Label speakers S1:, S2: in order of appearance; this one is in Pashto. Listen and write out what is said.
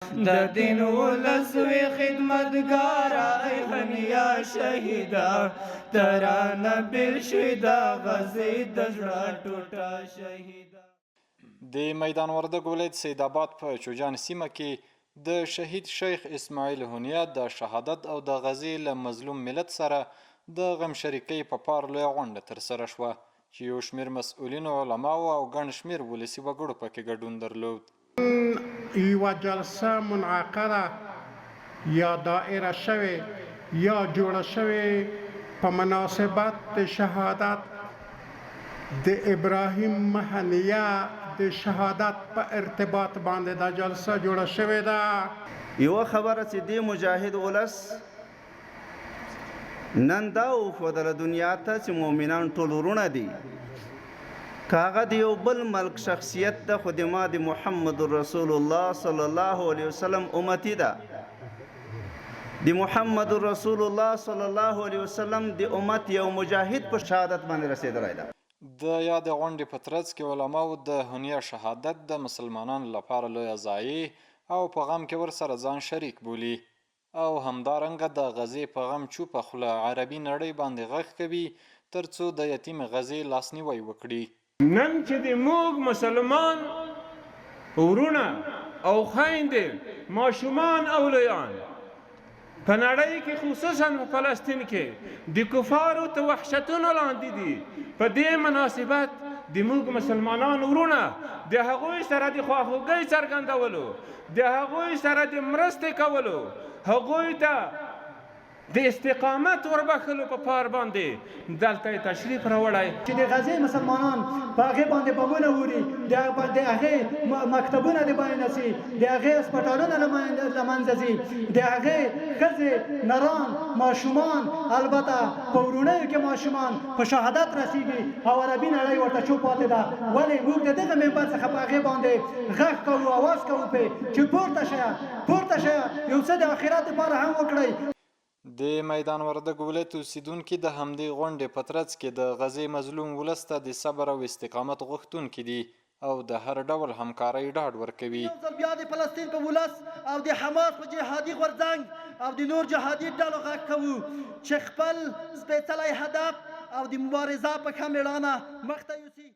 S1: د دین ولس وی خدمتګارا، ای هنیا شهیدا، ترانه بل شوی د غزې د زړه ټوټه شهیدا.
S2: د میدان وردګ ولایت سید آباد په چوجان سیمه کې د شهید شیخ اسماعیل هنیه د شهادت او د غزې له مظلوم ملت سره د غمشریکۍ په پار لویه غونډه ترسره شوه چې یو شمېر مسؤلینو، علماوو او ګڼ شمېر ولسي وګړو پکې ګډون درلود.
S3: یوه جلسه منعقده یا دائره شوې یا جوړه شوې په مناسبت د شهادت د ابراهیم هنیه د شهادت په ارتباط باندې دا جلسه جوړه شوې ده.
S4: یوه خبره چې دې مجاهد ولس نن دا وښودله دنیا ته چې مؤمنان ټول وروڼه دي، که هغه د یو بل ملک شخصیت ده، خو د ما د محمد رسول الله صلی الله علیه وسلم امتی ده. د محمد رسول الله صلی الله علیه وسلم د امت یو مجاهد په شهادت باندې رسېدلی ده.
S2: د یادې غونډې په ترڅ کې علماوو د هنیه شهادت د مسلمانانو لپاره لویه ضایع او په غم کې ورسره ځان شریک بولي او همدارنګه د غزې په غم چوپه خوله عربي نړۍ باندې غږ کوي تر څو د یتیمې غزې لاسنیوی وکړي.
S5: نن چې د موږ مسلمان وروڼه او خویندې، ماشومان او لویان په نړۍ کې، خصوصا په فلسطین کې د کفارو تر وحشتونو لاندې دي، په دې مناسبت د موږ مسلمانانو وروڼه د هغوی سره د خواخوږۍ څرګندولو، د هغوی سره د مرستې کولو، هغوی ته د استقامت وربښلو په پار باندې دلته یې تشریف راوړی.
S6: چې د غزې مسلمانان په هغې باندې بمونه ووري، د هغې مکتبونه د باینه ځي، د هغې هسپتالونه له منځه ځي، د هغې ښځې، نران، ماشومان، البته په وروڼیو کې ماشومان په شهادت رسیږي او عربي نړۍ ورته چوپ پاتې ده. ولې موږ د دغه منبر څخه په هغې باندې غږ کوو، اواز کوو پې چې پورته شه، پورته شه، یو څه د آخرت لپاره هم وکړئ.
S2: د میدان وردګو ولایت اوسېدونکي د همدې غونډې په ترڅ کې د غزې مظلوم ولس ته د صبر او استقامت غوښتونکي دي او د هر ډول همکارۍ ډاډ ورکوي.
S7: یو ځل بیا د فلسطین په ولس او د حماس په جهادي غورځنګ او د نور جهادي ډلو غږ کوو چې خپل سپېڅلی هدف او د مبارزه په ښه مېړانه مخته یوسي.